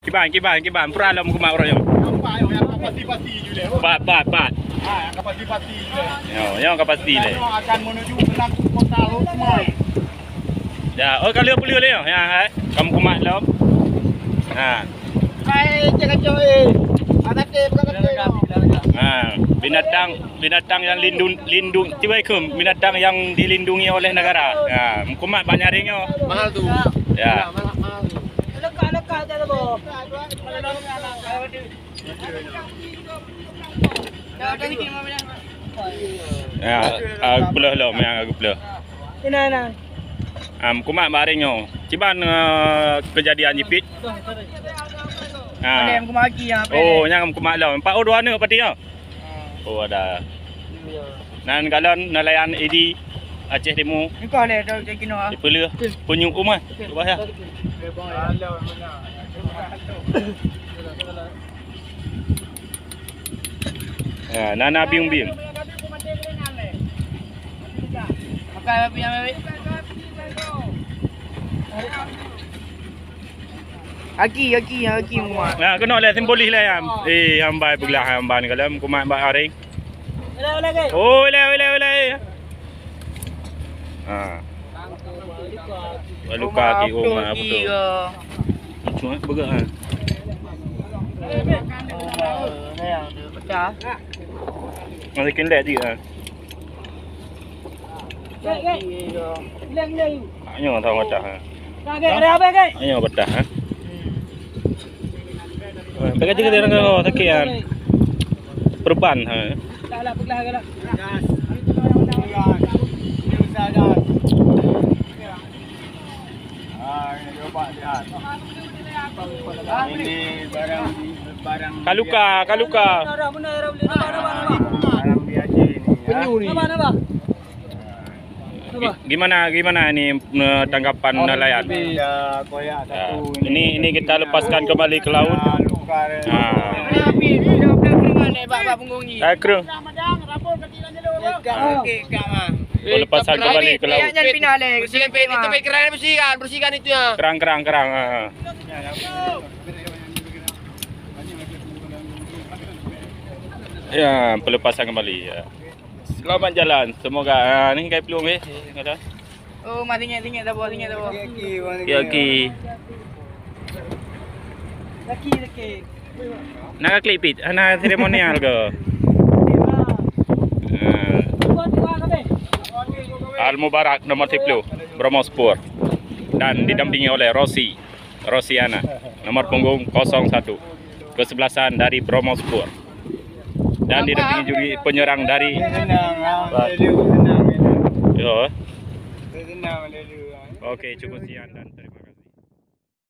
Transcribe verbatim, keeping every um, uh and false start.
Kiban, kiban, kiban. Pura lom kumat uroe nyoe. Nampak nyoe nyang ka pasti-pasti ju lé. Pat, pat, pat. Ha, nyang ka pasti-pasti ju lé. Nyoe, nyang ka pasti lé. Nyoe akan menuju menang kota Lukman. Ya, oh, ka lheueh peulheueh lé nyoe. Ya, hai. Kamoe kumat lom. Ha. Hai, cek kacau, eh. Anak, eh, bukan kacau. Ha, binatang, binatang yang lindung, lindung, cuba ikut, binatang yang dilindungi oleh negara. Ya, meukumat bak nyaring nyoe. Mahal tu. Ya. Mahal, mahal tu. Ya, ah, geupeuleueh lom, ya, geupeuleueh. Ina, ina. Am, kumat bak nyaring nyoe. Kiban, eh, keujadian jipit. Ah. Ada yang kumat lagi, ya, oh, nyang kumat lom. Empat, oh, dua aneuk pati nyoe? Oh, ada. Nan kalon nelayan Idi Aceh Timu. Nikoh lé, tu, tu, kino, ah. Dipeuleueh. Punyueng umah. Cuba ya. Ya, nana bieng-bieng. Makan api yang ambil. Aki, aki, aki, muat. Nah, keunoe lé simbolis lé, ya. Eh, hambai peuglah, hambai ni, kalau kumat bak aring. Oh, ilai, ilai, ilai. Ha. Luka aki, oh, mak, betul. Cuma peugah, ha. Pecah. Masih kinlek juga, ha. Nyoe tahu pecah, ha. Nyoe pecah, ha. Pakai tiga tiga sakit, ha. Perban, ha. Ini barang, barang kaluka, kaluka. Barang biasa ini, ya. Penyu ni. Gi-, gimana, gimana ini, eh, tanggapan nelayan? Ada koyak satu ini. Ini, ini kita lepaskan kembali ke laut. Ah. Eh, kru. Lepaskan kembali ke laut. Bersihkan, bersihkan, bersihkan itu ya. Kerang, kerang, kerang, ah. Ya, pelepasan kembali, ya. Selamat jalan. Semoga, ah, ni kai peluang, eh. Oh, mah tinggi, tinggi, tak apa, tinggi, tak apa. Okey, okey. Okey, okey. Nak klik pit, hana seremonial ke? Ah. Al Mubarak nomor sepuluh, Bromo Sport. Dan didampingi oleh Rosi. Rosiana, nomor punggung kosong satu. Kesebelasan dari Bromo Sport. Dan didampingi juga penyerang dari, yo. Oke, cukup sekian dan terima kasih.